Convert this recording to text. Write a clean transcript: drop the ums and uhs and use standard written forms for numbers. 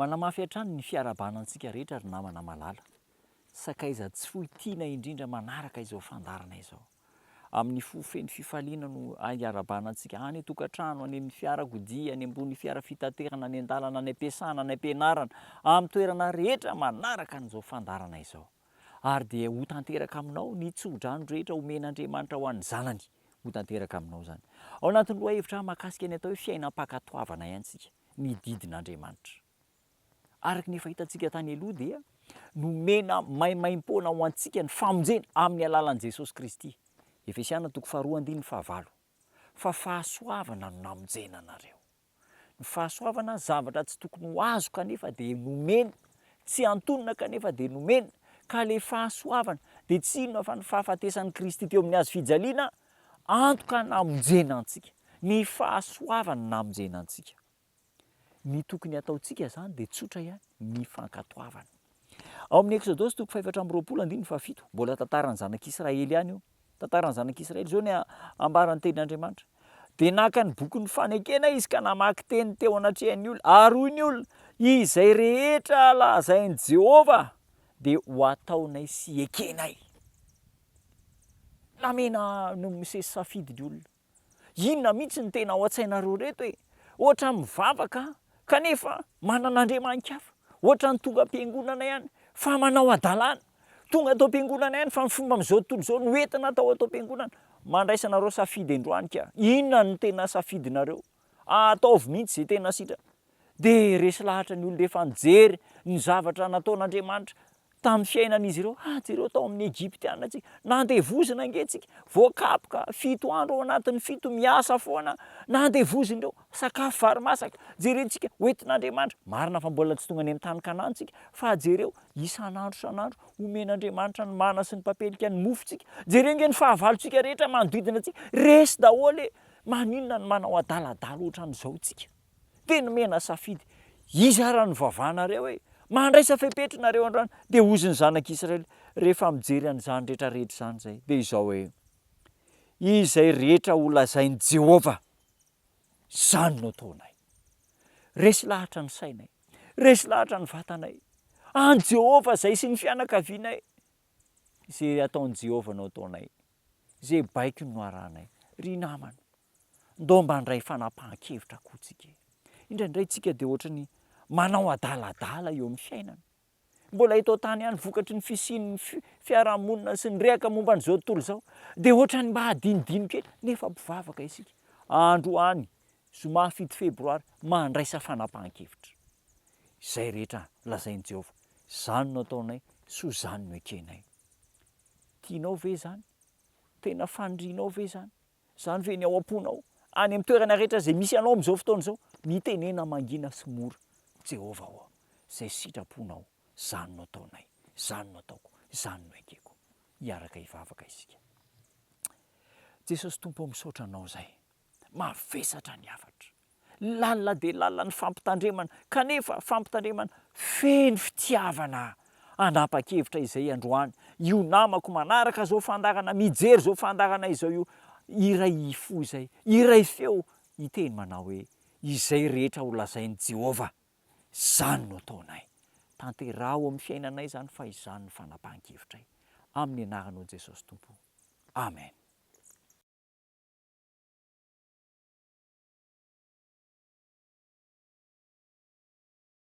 Manamafy hatrany ny fiarahabana antsika rehetra ry namana malala, sakaiza tsy foy tiana indrindra manaraka izao fandaharana izao. Amin'ny fo feno fifaliana no iarahabana antsika any an-tokantrano, any amin'ny fiarakodia, any ambony fiara fitaterana, any an-dalana, any am-piasana, any am-pianarana, amin'ny toerana rehetra manaraka an'izao fandaharana izao. Ary dia ho tanteraka aminao ny tsodrano rehetra omen'Andriamanitra ho an'ny zanany. Ho tanteraka aminao izany. Ao anatin'ny lohahevitra mahakasika ny atao hoe fiainam-pankatoavana ihany isika, ny didin'Andriamanitra. Araka ny efa hitantsika tany aloha dia nomena maimaimpoana ho antsika ny famonjena amin'ny alalan'i Jesosy Kristy. Efesiana toko faharoa andininy fahavalo. Fa fahasoavana no namonjena anareo. Ny fahasoavana zavatra tsy tokony ho azo kanefa dia nomena, tsy antonona kanefa dia nomena, ka ilay fahasoavana dia tsy inona fa ny fahafatesan'i Kristy teo amin'ny hazo fijaliana, antoka namonjena antsika. Ny fahasoavana namonjena antsika. Ny tokony hataontsika izany dia tsotra ihany, ny fankatoavana. Ao amin'ny Eksodosy toko fahefatra amby 20 andininy fahafito, mbola tantaran'ny zanak'Israely ihany io. Tantaran'ny zanak'Israely izao ny ambaran'ny tenin'Andriamanitra. Dia naka ny bokin'ny fanekena izy ka namaky teny teo anatrehan'ny olona, ary hoy ny olona, Izay rehetra lazain'i Jehovah dia ho ataonay sy ekenay. Namena noho Mosesy safidy ny olona. Inona mihitsy no tena ao an-tsainareo ireto e? Ohatran'ny mivavaka kanefa manana andriamani-kafa. Ohatran'ny tonga am-piangonana ihany fa manao hadalana. Tonga ato am-piangonana ihany fa ny fomba amin'izao tontolo izao no entina atao ato am-piangonana. Mandraisa anareo safidy androany ka. Inona no tena safidinareo? Ataovy mihitsy izay tena sitraka. Dia resy lahatra ny olona rehefa nijery ny zavatra nataon'Andriamanitra tamin'ny fiainan'izy ireo. Ah, jereo tao amin'ny Egyptiana tsika, nandevozina ange tsika, voakapoka fito andro ao anatin'ny fito miasa foana, nandevozina ireo, sakafo vary masaka, jerentsika, hoentin'Andriamanitra. Marina fa mbola tsy tonga any amin'ny tany Kanana tsika, fa jereo, isan'andro isan'andro, omen'Andriamanitra ny mana sy ny papelika ny mofo tsika. Jereo ange ny fahavalontsika rehetra manodidina antsika, resy daholo e! Maninona no manao adaladala ohatran'izao tsika? Dia nomena safidy. Iza ara no vavanareo e? Mandraisa fepetra nareo androany. Dia hozy ny zanak'Israely, rehefa mijery an'izany rehetra rehetra izany izay, dia izao hoe, Izay rehetra holazain'i Jehovah, izany no ataonay. Resy lahatra ny sainay, resy lahatra ny vatanay. An'i Jehovah izay sy ny fianakavianay. Izay ataon'i Jehovah no ataonay. Izay baikony no arahanay. Ry namana, ndao mba handray fanapahan-kevitra koa tsika e. Indraindray tsika dia ohatry ny manao adaladala eo amin'ny fiainana. Mbola eto an-tany ihany vokatry ny fisian'ny fiarahamonina sy ny rehaka momba an'izao tontolo izao dia ohatran'ny mba adinodino kely nefa mpivavaka isika. Androany, zoma 7 febroary, mandraisa fanapahan-kevitra. Izay rehetra lazain'i Jehovah, izany no ataonay, soa izany no ekenay. Tianao ve izany? Tena fanirianao ve izany? Izany ve ny ao am-ponao? Any amin'ny toerana rehetra izay misy anao amin'izao fotoana izao, mitenena mangina sy mora, Jehovah ô, izay sitraponao, izany no ataonay, izany no ataoko, izany no ekeko. Hiaraka hivavaka isika. Jesosy Tompo ô, misaotra Anao izay. Mavesatra ny hafatra. Lalina dia lalina ny fampitandremana, kanefa fampitandremana feno fitiavana. Hanapa-kevitra izay androany io namako manaraka izao fandaharana, mijery izao fandaharana izao io, hiray fo izay, hiray feo, hiteny manao hoe, Izay rehetra holazain'i Jehovah, izany no ataonay. Tanteraho amin'ny fiainanay izany fa izany no fanapahan-kevitray. Amin'ny anaranao Jesosy Tompo. Amen.